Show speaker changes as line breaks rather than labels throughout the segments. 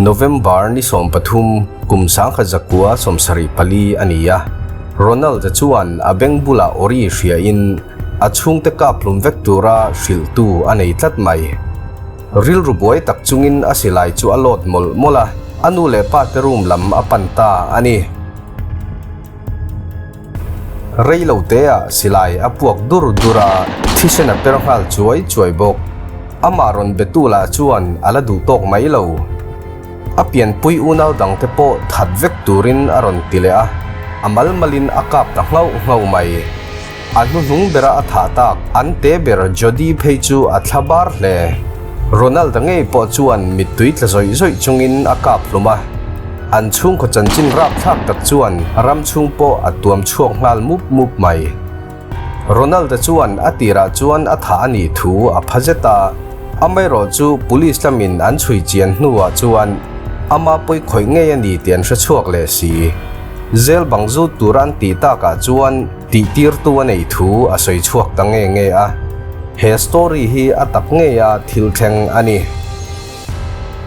November ni 13 kum 1974 a ni a. Ronald-a chuan a beng bulah awri hriain a chhungte kap hlum vek tura hrilhtu a nei tlat mai. Rilru buai tak chungin a silai chu a load mawlh mawlh a, a nu leh pa te room lam a pan ta a ni. Rei lo teah silai a puak dur dur a, thisen a per nghal chuai chuai bawk. Amah rawn betu lah chuan a la duh tawk mai lo. A pianpui unau dangte pawh that vek turin a rawn ti leh a, a mal malin a kap ta nghauh nghauh mai. A hnuhnung bera a thah tak an te ber Jody phei chu a thla bar hle. Ronald-a ngei pawh chuan mittui tla zawih zawih chungin a kap hlum a. An chhungkaw chanchin rapthlak tak chuan ram chhung pawh a tuam chhuak nghal mup mup mai. Ronald-a chuan a tirah chuan a thah a nih thu a pha zet a, amaherawhchu police lamin an chhui chian hnuah chuan ama pawi khawih ngei a ni tih an hre chhuak leh si. Zel bang zut tura an tih takah chuan Tihtirtu a neih thu a sawi chhuak ta nge nge a, he story hi a tak ngeia thil thleng a ni.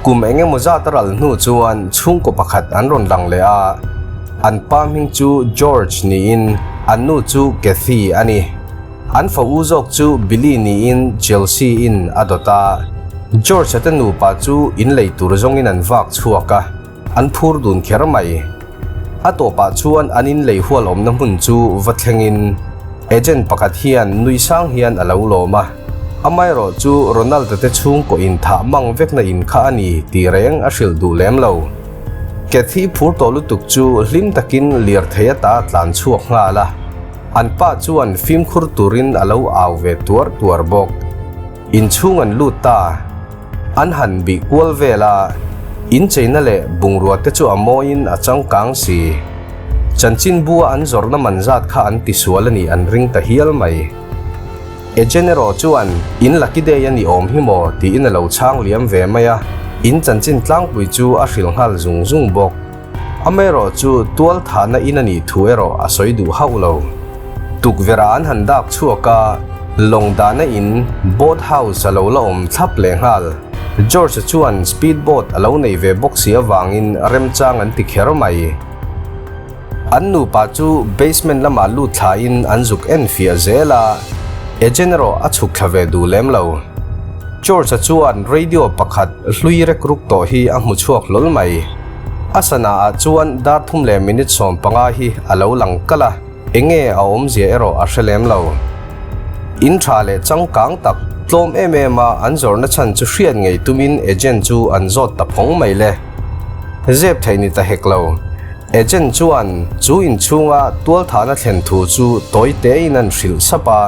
Kum eng emaw zat a ral hnu chuan chhungkaw pakhat an rawn lang leh a, an pa hming chu George niin an nu chu Cathy a ni. An fa u zawk chu Billy niin Chelsea in a dawt a, George-a te nupa chu inlei tur zawngin an vak chhuak a. An phur dun kher mai. A tawpah chuan an inlei hual awmna hmun chu va thlengin agent pakhat hian nui sang hian a lo lawm a. Amaherawh chu Ronald-a te chhungkaw inthah mang vekna in kha a ni tih reng a hrilh duh lem lo. Cathy phur tawh lutuk chu hlim takin lirthei ata tlan chhuak nghal a. An pa chuan fimkhur turin a lo au ve tuar tuar bawk. Inchhung an lut ta. An han bih kual vel a, incheina leh bungrua te chu a mawiin a changkang si. Chanchinbua an zawrhna man zat kha an tisual a nih an ring ta hial mai. Agent erawh chuan in lucky day a ni awm hi maw tiin a lo chhang liam ve mai a, in chanchin tlangpui chu a hrilh nghal zung zung bawk. Amaherawh chu tual thahna in a nih thu erawh a sawi duh hauh lo. Tukverh ah an han dak chhuak a, lawng dahna in boat house a lo la awm thlap leh nghal. George-a chuan speed boat a lo nei ve bawk si avangin remchang an ti kher mai. An nupa chu basement lamah lut thlain an zuk en fiah zel a, agent erawh a chhuk thla ve duh lem lo. George-a chuan radio pakhat hlui rek ruk tawh hi a hmu chhuak hlawl mai. A sana ah chuan dar thum leh minute 15 hi a lo lang kalh a, enge a awmzia erawh a hre lem lo. In tha leh changkang tak, tlawm em em a an zawrhna chhan chu hriat ngei tumin agent chu an zawt ta phawng mai le. Zep theih ni ta hek lo. Agent chuan chu inchhunga tualthahna thlen thu chu tawi tein an hrilh sap a,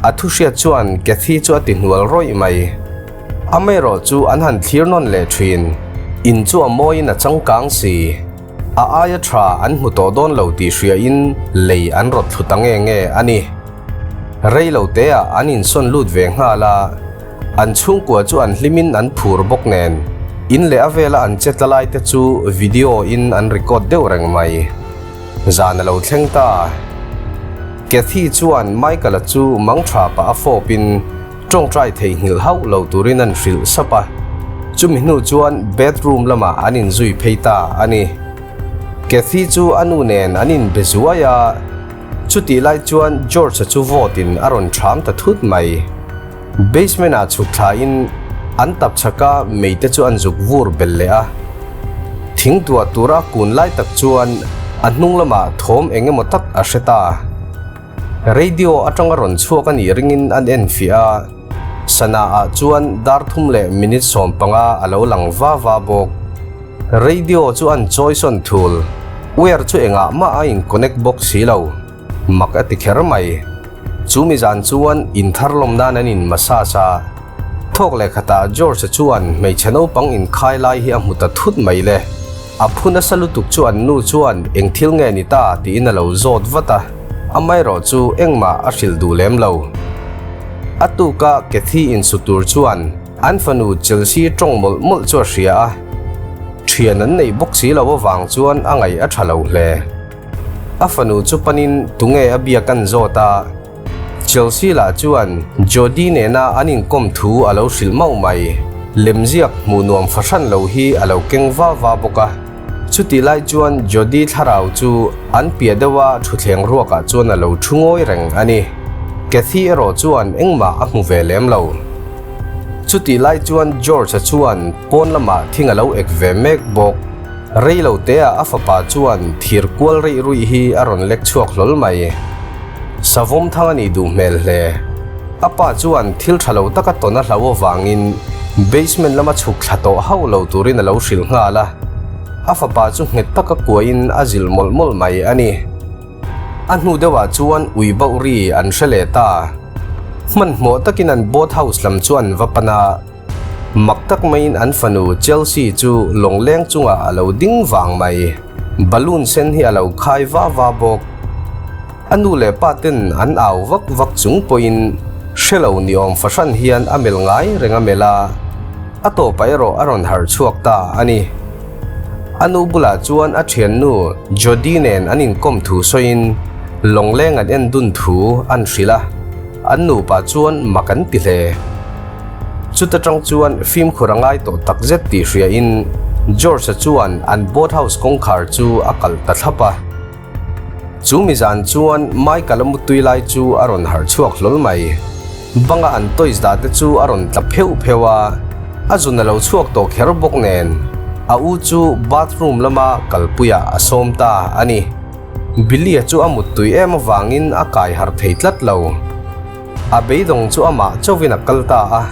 a thu hriat chuan Cathy chu a ti hnual rawih mai. Amaherawh chu an han thlir nawn leh thin. In chu a mawiin a changkang si. A aia tha an hmu tawh dawn lo tih hriain lei an rawt thlu ta nge nge a ni. Rei lo teah an insawn lut ve nghal a, an chhungkua chu an hlimin an phur bawk nen, in leh a vela an che tla lai te chu video in an record deuh reng mai. Zan a lo thleng ta. Cathy chuan Michael-a chu mangtha pah a fawpin, Tawngtai theihnghilh hauh lo turin an hrilh sap a, chumi hnu chuan bedroom lamah an inzui phei ta a ni. Cathy chu a nu nen an inbe zuai a, chutih lai chuan George-a chu vawtin a rawn ṭham ta thut mai. Basement-ah chhuk thlain an tap chhak a, meite chu an zuk vur belh leh a. Thing tuah tura kun lai tak chuan a hnung lamah thawm eng emaw tak a hre ta. Radio atanga rawn chhuak a nih ringin an en fiah a, sana ah chuan dar thum leh minute 15 a lo lang va va bawk. Radio chu an chawi sawn thul, wire chu engah mah a in connect bawk si lo, mak a ti kher mai. Chu mi zan chuan in thar lawm nan an in massage a, thawk leh khatah George-a chuan hmeichhe naupang inkhai lai hi a hmu ta thut mai le. A phu nasa lutuk chu an nu chuan eng thil nge ni ta tiin a lo zawt vat a, amaherawh chu engmah a hrilh duh lem lo. A tuka Cathy insu tur chuan an fanu Chelsea tawng mawlh mawlh chu a hria a, thian an neih bawk si lo avang chuan a ngaih a tha lo hle. A fanu chu panin tunge a biak an zawt a, Chelsea lah chuan Jodie nena an inkawm thu a lo hrilh mauh mai. Lemziak hmuh nuam fahran lo hi a lo keng va va bawk a. Chutih lai chuan Jodi thlarau chu an piah deuha thutthleng ruakah chuan a lo thu ngawi reng a ni. Cathy erawh chuan engmah a hmu ve lem lo. Chutih lai chuan George-a chuan pawn lamah thing a lo ek ve mek bawk. Rei lo teah a fapa chuan thir kual reih ruih hi a rawn lek chhuak hlawl mai. Savawm thang a nih duh hmel hle. A pa chuan thil tha lo taka tawn a hlau avangin basement lama chhuk thla tawh hauh lo turin a lo hrilh nghal a. A fapa chu nghet taka kuahin a zilh mawlh mawlh mai a ni. A hnu deuhah chuan ui bauh ri an hre leh ta. Hmanhmawh takin an boat house lam chu an va pan a. Mak tak maiin an fanu Chelsea chu lawngleng chungah a lo ding vang mai. Balloon sen hi a lo khai va va bawk. A nu leh pa ten an au vak vak chung pawhin hre lo ni awm fahran hian a melh ngai reng a melh a, a tawpah erawh a rawn harh chhuak ta a ni. A nu bulah chuan a thiannu Jody nen an inkawm thu sawiin lawngleng an en dun thu an hrilh a, an nupa chuan mak an ti hle. Chuta tang chuan fimkhur a ngai tawh tak zet tih hriain George-a chuan an boat house kawngkhar chu a kalh ta thlap a. Chu mi zan chuan Michael-a mutui lai chu a rawn harh chhuak hlawl mai. Banga an toys dah te chu a rawn tla pheuh pheuh a, a zun a lo chhuak tawh kher bawk nen a u chu bathroom lama kalpuiah a sawm ta a ni. Billy-a chu a muttui em avangin a kai harh thei tlat lo. A beidawng chu amah chauhin a kal ta a,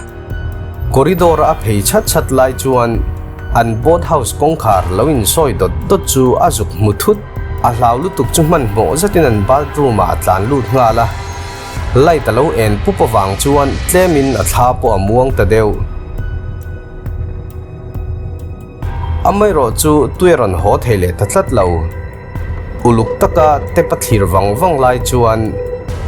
corridor a phei chhat chhat lai chuan an boat house kawngkhar lo insawi dawt dawt chu a zuk hmu thut. A hlau lutuk chu hmanhmawh zetin an bathroom ah a tlan lut nghal a, light a lo en pup avang chuan tlemin a thla pawh a muang ta deuh. Amaherawh chu tui a rawn haw thei leh ta tlat lo. Uluk taka tep a thlir vang vang lai chuan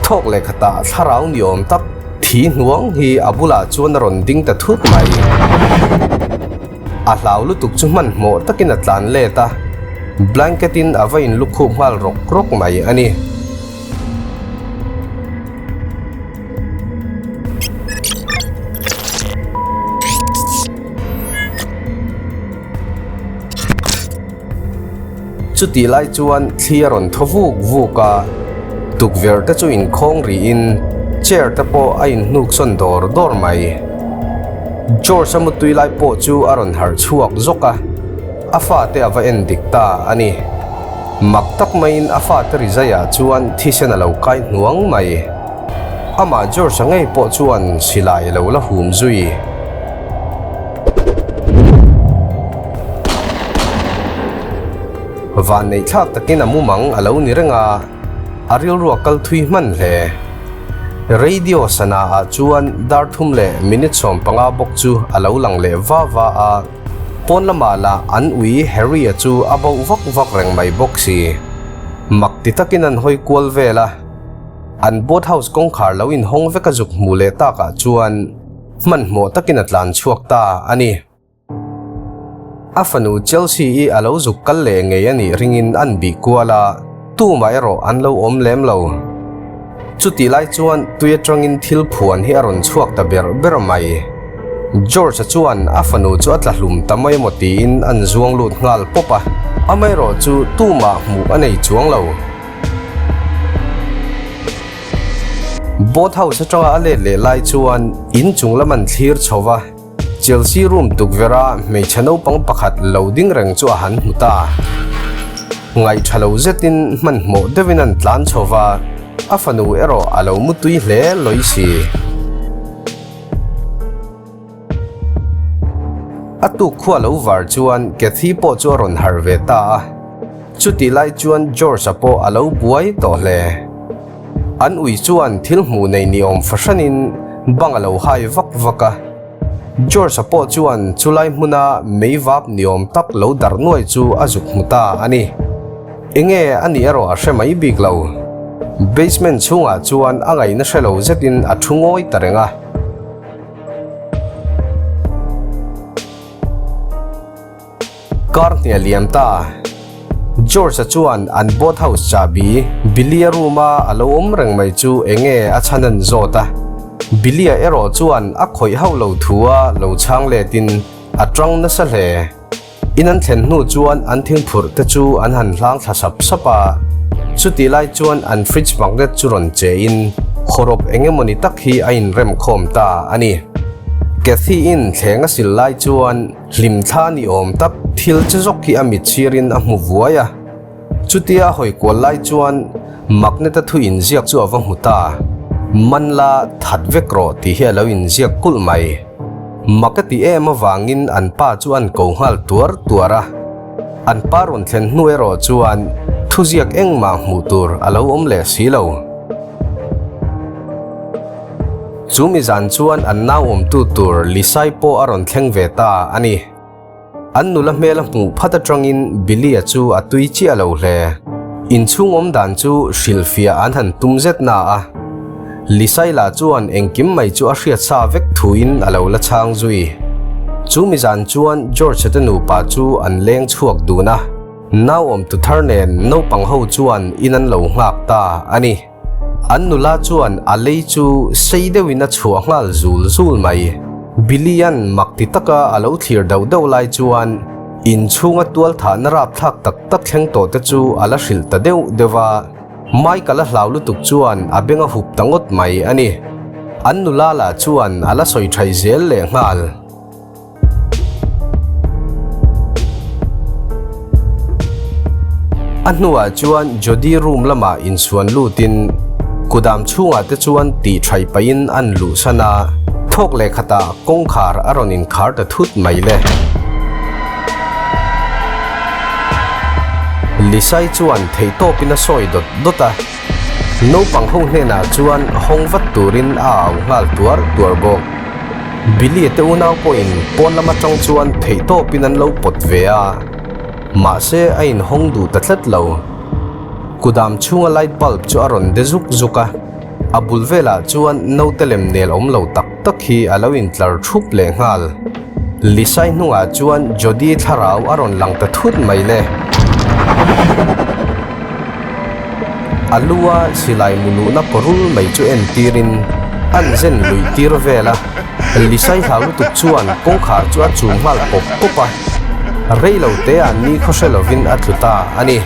thawk leh khatah thlarau ni awm tak thi hnuang hi a bulah chuan a rawn ding ta thut mai. A hlau lutuk chu hmanhmawh takin a tlan let a, blanket in a va inlukhup nghal rawk rawk mai a ni. Chutih lai chuan thli a rawn thaw vuk vuk a, tukverh te chu inkhawng rihin chair te pawh a inhnuk sawn dawr dawr mai. George a mutui lai pawh chu a rawn harh chhuak zawk a, a fate a va en dik ta a ni. Mak tak maiin a fate rizaiah chuan thisen a lo kai hnuang mai. Amah George-a ngei pawh chuan silai a lo la hum zui. Vanneih thlak takin a mumang a lo ni reng a, a rilru a kal thui hman hle. Radio sana ah chuan dar thum leh minute 15 bawk chu a lo lang leh va va a, pawn lamah lah an ui Harry-a chu a bauh vak vak reng mai bawk si. Mak ti takin an hawi kual vel a, an boat house kawngkhar lo inhawng vek a zuk hmuh leh takah chuan hmanhmawh takin a tlan chhuak ta a ni. A fanu Chelsea-i a lo zuk kal leh ngei a nih ringin an bih kual a, tumah erawh an lo awm lem lo. Chutih lai chuan tui atangin thil phuan hi a rawn chhuak ta ber ber mai. George-a chuan a fanu chu a tla hlum ta mai emaw tiin an zuang lut nghal pawp a, amaherawh chu tumah hmuh a nei chuang lo. Boat house atanga a let leh lai chuan in chung lam an thlir chho va. Chelsea room tukverha hmeichhe naupang pakhat lo ding reng chu a han hmu ta. Ngaih tha lo zetin hmanhmawh deuhin an tlan chho va, a fanu erawh a lo mu tui hle lawi si. A tuk khua lo var chuan Cathy pawh chu a rawn harh ve ta a. Chutih lai chuan George-a pawh a lo buai tawh hle. An ui chuan thil hmuh nei ni awm fahranin bang a lo hai vak vak a. George-a pawh chuan chulai hmuna meivap ni awm tak lo darh nuai chu a zuk hmu ta a ni. Enge a nih erawh a hre mai bik lo. Basement chhungah chuan a ngaihna hre lo zetin a thu ngawi ta reng a. Kar hniah liam ta. George-a chuan an boat house chahbi Billy-a room-a a lo awm reng mai chu enge a chhan an zawt a. Billy-a erawh chuan a khawih hauh lo thu a lo chhang letin a tang nasa hle. In an thlen hnu chuan an thingphurh te chu an han hlang thla sap sap a, chutih lai chuan an fridge magnet chu rawn che in hawrawp eng emawni tak hi a inrem khawm ta a ni. Cathy-in thleng a sil lai chuan hlimthla ni awm tak thil che zawk hi a mit chhirin a hmu vuai a. Chutia a hawi kual lai chuan magnet-a thu inziak chu a va hmu ta. Man la that vek rawh tih hi a lo inziak kulh mai. Mak a ti em avangin an pa chu an ko nghal tuar tuar a. An pa rawn thlen hnu erawh chuan thuziak engmah hmuh tur a lo awm leh si lo. Chu mi zan chuan an nau awmtu tur Lisai pawh a rawn thleng ve ta a ni. An nula hmel a hmuh phat atangin Billy-a chu a tui chiah lo hle. Inchhung awm dan chu hrilhfiah an han tum zet na a. Lisaila chuan engkim mai chu a hriat sa vek thuin a lo la chhang zui. Chu mi zan chuan George-a te nupa chu an leng chhuak dun a, nau awmtu thar nen naupang ho chuan in an lo nghak ta a ni. An nula chuan a lei chu sei deuhin a chhuah nghal zul zul mai. Billy-a'n mak ti taka a lo thlir dauh dauh lai chuan inchhunga tualthahna rapthlak tak tak thleng tawh te chu a la hrilh ta deuh deuh va. Michael-a hlau lutuk chuan a beng a hup ta ngawt mai a ni. An nula lah chuan a la sawi thai zel leh nghal. A hnuah chuan Jodi room lamah insuan lutin kudam chhungah te chuan tih thaih pahin an luhsan a, thawk leh khatah kawngkhar a rawn inkhar ta thut mai le. Lisai chuan theihtawpin a sawi dawt dawt a, naupang ho hnenah chuan hawng vat turin a au nghal tuar tuar bawk. Billy te unau pawhin pawn lam atang chuan theihtawpin an lo pawt ve a, mahse a inhawng duh ta tlat lo. Kudam chhunga light bulb chu a rawn de zuk zuk a, a bul velah chuan naute lem nel awm lo tak tak hi a lo intlar thup leh nghal. Lisai hnungah chuan Jody thlarau a rawn lang ta thut mai le. A lu a silai mu luhna kawrul mai chu entirin an zen luih tir vel a, Lisai hlau lutuk chuan kawngkhar chu a chum nghal pawp pawp a, rei lo te ah ni khaw hre lovin a tlu ta a ni.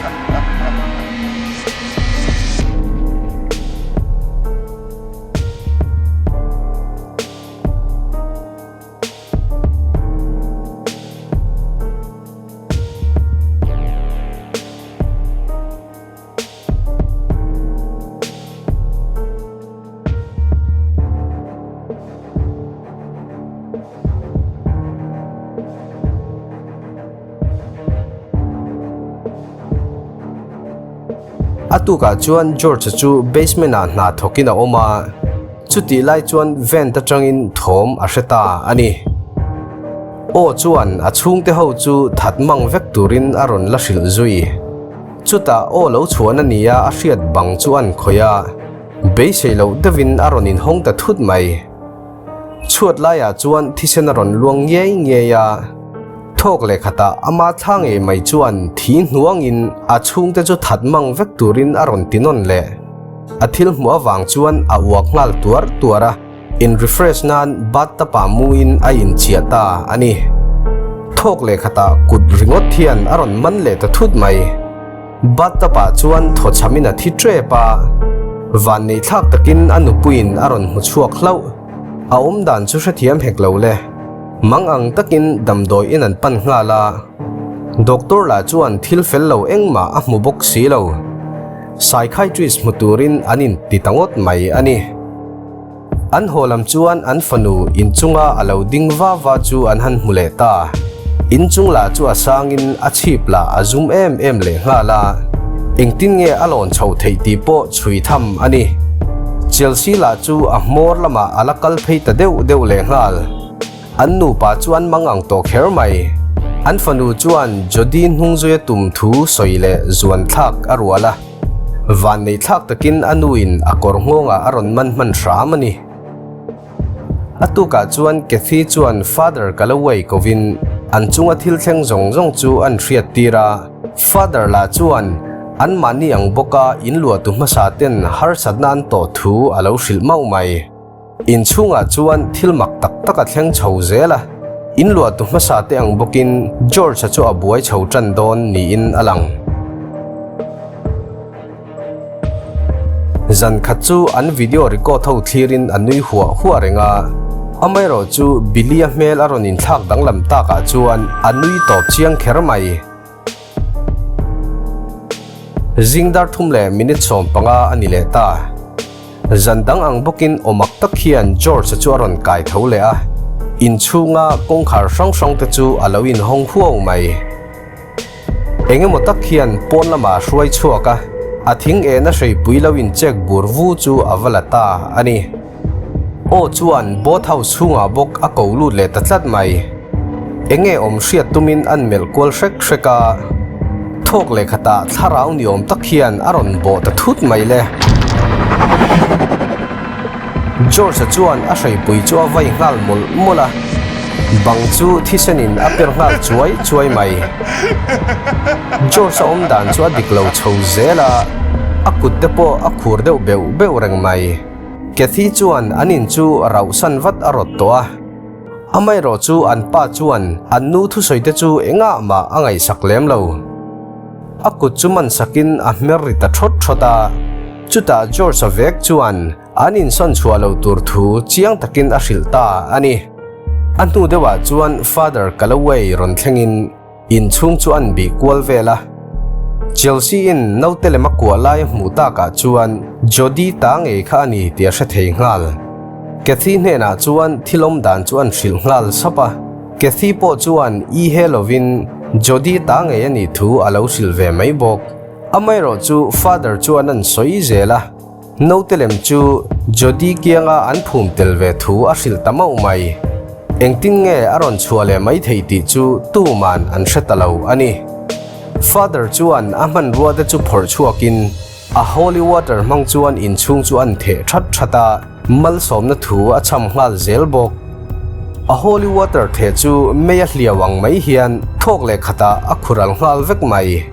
A tukah chuan George-a chu basement-ah hna thawkin a awm a, chutih lai chuan vent atangin thawm a hre ta a ni. Aw chuan a chhungte ho chu that mang vek turin a rawn la hrilh zui. Chutah aw lo chhuan a nia a hriat bang chu an khawih a, beisei loh deuhin a rawn inhawng ta thut mai. Chhuat laiah chuan thisen a rawn luang ngei ngei a, thawk leh khatah ama thla ngei mai chuan thi hnuangin a chhungte chu that mang vek turin a rawn ti nawn leh. A thil hmuh avang chuan a uak nghal tuar tuar a. In refresh nan bathtub ah mu in a inchiah ta a ni. Thawk leh khatah kut ringawt hian a rawn man leh ta thut mai. Bathtub ah chuan thawchham in a thi tep a, vannei thlak takin a nupuiin a rawn hmu chhuak hlauh. A awmdan chu hrethiam hek lo le. Mang ang takin damdawi in an pan nghal a, doctor lah chuan thil fel lo engmah a hmu bawk si lo. Psychiatrist hmu turin an inti ta ngawt mai a ni. An haw lam chuan an fanu inchunga a lo ding va va chu an han hmu leh ta. Inchung lah chu a sangin a chhip lah a zum em em leh nghal a, engtin nge a lawn chho theih tih pawh chhui tham a ni. Chelsea lah chu a hmawr lamah a la kal phei ta deuh deuh leh nghal. An nupa chu an mang ang tawh kher mai. An fanu chuan Jody hnungzuia tum thu sawi leh zuan thlak a rual a. Vannei thlak takin a nuin a kawr nghawngah a rawn man hman hram a ni. A tukah chuan Cathy chuan Father Calloway kovin an chunga thil thleng zawng zawng chu an hriat tir a. Father lah chuan anmahni ang bawka inluahtu hmasa ten harsatna an tawh thu a lo hrilh mauh mai. Inchhungah chuan thil mak tak tak a thleng chho zel a, in luahtu hmasa te ang bawkin George-a chu a buai chho tan dawn niin a lang. Zan khat chu an video record ho thlirin a nui huah huah reng a, amaherawh chu Billy-a hmel a rawn inthlak danglam takah chuan a nui tawp chiang kher mai. Zing dar thum leh minute 15 a ni leh ta. Zan dang ang bawkin awmak tak hian George-a chu a rawn kai tho leh a, inchhunga kawngkhar hrang hrang te chu a lo inhawng huau mai. Eng emaw tak hian pawn lamah a hruai chhuak a, a thing ehna hreipui lo inchek bur vu chu a va la ta a ni. Aw chuan boat house chhungah bawk a ko lut leh ta tlat mai. Eng nge awm hriat tumin an melh kual hrek hrek a, thawk leh khatah thlarau ni awm tak hian a rawn bawh ta thut mai le. George-a chuan a hreipui chu a vai nghal mawlh mawlh a, bang chu thisenin a per nghal chuai chuai mai. George-a awm dan chu a dik lo chho zel a, a kut te pawh a khur deuh beuh beuh reng mai. Cathy chuan an in chu rauhsan vat a rawt tawh a, amaherawh chu an pa chuan an nu thusawi te chu engah mah a ngaihsak lem lo. A kut chu man sakin a hmer ri ta thawt thawt a, chutah George-a vek chuan an insawn chhuah loh tur thu chiang takin a hrilh ta a ni. A hnu deuhah chuan Father Calloway rawn thlengin inchhung chu an bih kual vel a. Chelsea-in naute lem a kuah lai a hmuh takah chuan Jodi ta ngei kha a ni tih a hre thei nghal. Cathy hnenah chuan thil awm dan chu an hrilh nghal sap a. Cathy pawh chuan i he lovin Jodi ta ngei a nih thu a lo hrilh ve mai bawk. Amaherawh chu Father chuan an sawi zel a, naute lem chu Jodi kianga an phum tel ve thu a hrilh ta mauh mai. Engtin nge a rawn chhuah leh mai thei tih chu tuman an hre ta lo a ni. Father chuan a hmanrua te chu phawrh chhuakin a holy water hmang chuan inchhung chu an theh that that a, malsawmna thu a cham nghal zel bawk. A holy water theh chu mei a hliau ang mai hian thawk leh khatah a khural nghal vek mai.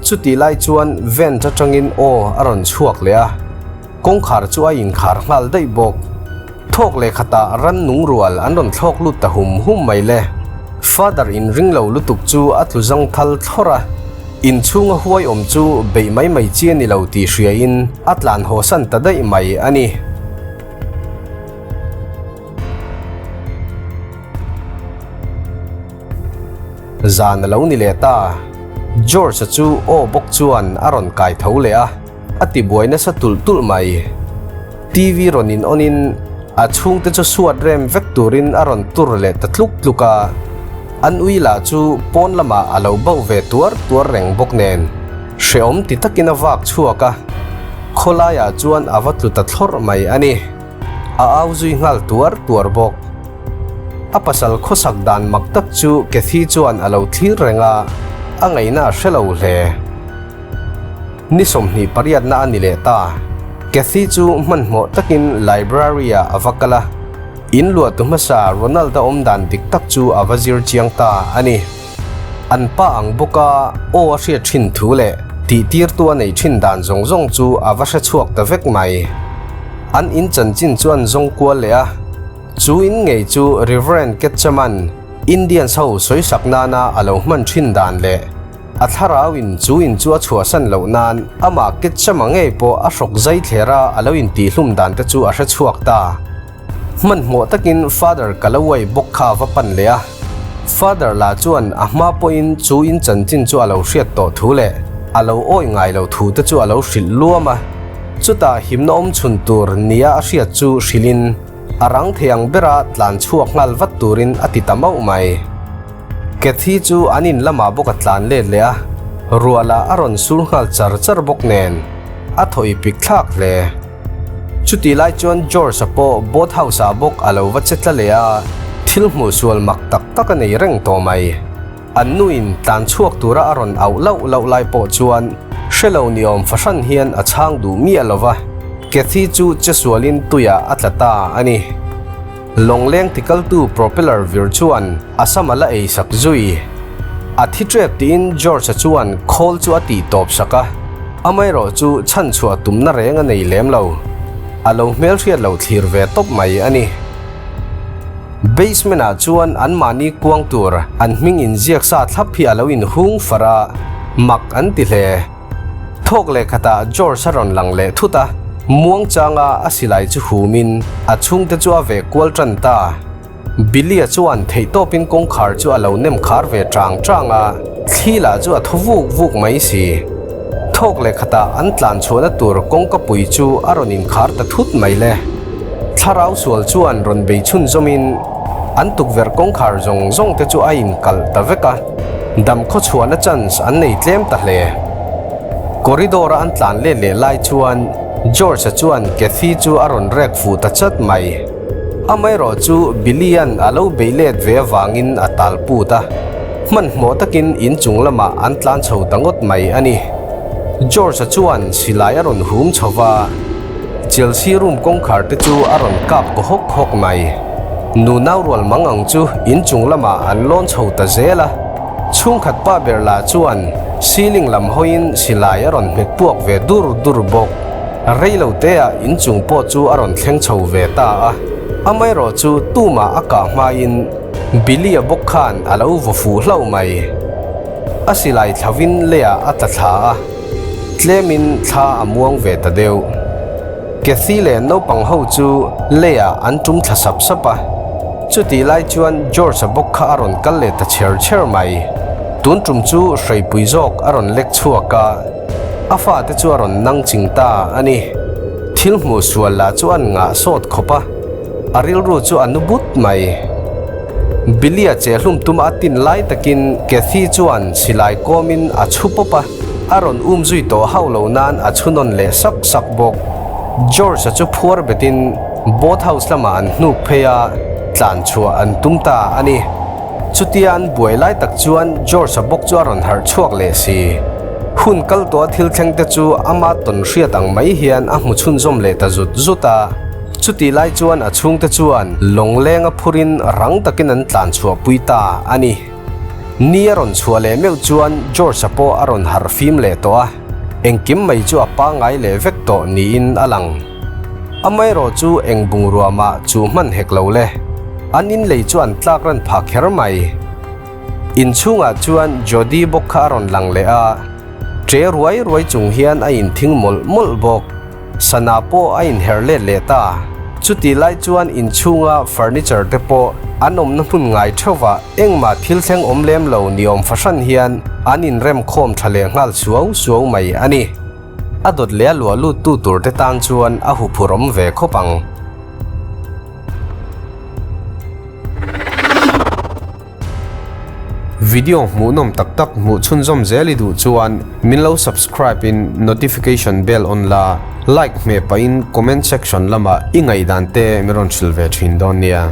Chutih lai chuan vent atangin aw a rawn chhuak leh a, kawngkhar chu a inkhar nghal daih bawk. Thawk leh khatah rannung rual an rawn thlawk lut ta hum hum mai le. Father in ring lo lutuk chu a tlu zang thal thlawrh a, inchhunga huai awm chu beih mai mai chi a ni lo tih hriain a tlan haw san ta daih mai a ni. Zan a lo ni leh ta. George-a chu aw bawk chuan a rawn kai tho leh a. A ti buai nasa tulh tulh mai. TV rawn in on in a chhungte chu suat rem vek turin a rawn tur leh ta tluk tluk a. An ui lah chu pawn lamah a lo bauh ve tuar tuar reng bawk nen hrehawm ti takin a vak chhuak a. Khawlaiah chuan a va tlu ta thlawrh mai a ni. A au zui nghal tuar tuar bawk. A pasal khawsak dan mak tak chu Cathy chuan a lo thlir reng a, a ngaihna a hre lo hle. Ni 28na a ni leh ta. Cathy chu hmanhmawh takin library-ah a va kal a, in luahtu hmasa Ronald-a awm dan dik tak chu a va zir chiang ta a ni. An pa ang bawka aw a hriat thin thu leh tihtirtu a neih thin dan zawng zawng chu a va hre chhuak ta vek mai. An in chanchin chu an zawng kual leh a, chu in ngei chu Reverend Ketchaman Indians ho sawisak nana a lo hman thin dan leh A thlarau in chu in chu a chhuahsan loh nan amah Ketchama ngei pawh a hrawk zai thler a a lo intihhlum dan te chu a hre chhuak ta. Hmanhmawh takin Father Calloway bawk kha a va pan leh a. Father lah chuan a hma pawhin chu in chanchin chu a lo hriat tawh thu leh a lo awih ngai lo thu te chu a lo hrilh luam a. Chutah himna awm chhun tur nia a hriat chu hrilhin a rang thei ang bera tlan chhuak nghal vat turin a ti ta mauh mai. Cathy chu an in lamah bawk a tlan let leh a, ruah lah a rawn sur nghal char char bawk nen a thaw i pik thlak hle. Chutih lai chuan George-a pawh boat house-ah bawk a lo va che tla leh a, thil hmuh sual mak tak tak a nei reng tawh mai. An nuin tlan chhuak tura a rawn auh lauh lauh lai pawh chuan hre lo ni awm fahran hian a chhang duh miah lo va, Cathy chu che sualin tuiah a tla ta a ni. Lawngleng tikaltu propeller vir chuan a sam a la ei sak zui. A thi ṭep tiin George-a chuan khawl chu a tih tawp sak a, amaherawh chu chhan chhuah tumna reng a nei lem lo. a lo hmelhriat lo thlir ve tawp mai a ni. Basement ah chuan anmahni kuang tur an hming inziak sa thlap hi a lo inhung far a, mak an ti hle. Thawk leh khatah George a rawn lang leh thut a, muangchanga a silai chu humin a chhungte chu a veh kual tan ta. Billy-a chuan theihtawpin kawngkhar chu a lo nem khar ve chang chang a, thli lah chu a thaw vuk vuk mai si. Thawk leh khatah an tlan chhuahna tur kawngka pui chu a rawn inkhar ta thut mai le. Thlarau sual chuan rawn bei chhunzawmin an tukverh kawngkhar zawng zawng te chu a inkalh ta vek a, dam khaw chhuahna chance an nei tlem ta hle. Corridor-a an tlan let leh lai chuan George-a chuan Cathy chu a rawn rek fuh ta chat mai. Amaherawh chu Billy-a'n a lo bei let ve avangin a tal put a, hmanhmawh takin inchung lamah an tlan chho ta ngawt mai a ni. George-a chuan silai a rawn hum chho va, Chelsea room kawngkhar te chu a rawn kap kaw hawk hawk mai. Nunau rual mang ang chu inchung lamah an lawn chho ta zel a, chhungkhat pa ber lah chuan ceiling lam hawiin silai a rawn hmet puak ve dur dur bawk. Rei lo teah inchung pawh chu a rawn thleng chho ve ta a, amaherawh chu tumah a kah hmain Billy-a bawk khan a lo vaw fuh hlauh mai. A silai thlavin leiah a tla thla a, tlemin thla a muang ve ta deuh. Cathy leh naupang ho chu leiah an tum thla sap sap a, chutih lai chuan George-a bawk kha a rawn kal leh ta chher chher mai. Tun tum chu hreipui zawk a rawn lek chhuak a. A fate chu a rawn nang ching ta a ni. Thil hmuh sual lah chu an ngah sawt khawp a, a rilru chu a nu but mai. Billy-a che hlum tum a tin lai takin Cathy chuan silai kawmin a chhu pawp a, a rawn um zui tawh hauh lo nan a chhu nawn leh sak sak bawk. George-a chu phuar betin boat house lamah an hnuk phei a, tlan chhuah an tum ta a ni. Chutia an buai lai tak chuan George-a bawk chu a rawn harh chhuak leh si. Hun kal tawha thil thleng te chu ama tawn hriat ang mai hian a hmu chhunzawm leh ta zut zut a. Chutih lai chuan a chhungte chuan lawngleng a phurin rang takin an tlan chhuah pui ta a ni. Ni a rawn chhuah leh meuh chuan George-a pawh a rawn harh fim leh tawh a, engkim mai chu a pangngai leh vek tawh niin a lang. Amaherawh chu eng bungrua mah chu hman hek lo le. An inlei chu an tlak ran phah kher mai. Inchhungah chuan Jody bawk kha a rawn lang leh a, ṭe ruai ruai chung hian a inthing mawlh mawlh bawk. Sana pawh a inher let leh ta. Chutih lai chuan inchhunga furniture te pawh an awmna hmun ngai theuhvah engmah thil thleng awm lem lo ni awm fahran hian an inrem khawm tha leh nghal suau suau mai a ni. A dawt leh a luah lut tu tur te tan chuan a huphurh awm ve khawp ang. Video hmuhnawm tak tak hmuh chhunzawm zel i duh chuan min lo subscribe in notification bell on la, like hmeh pahin comment section lamah i ngaihdan te min rawn hrilh ve thin dawn nia.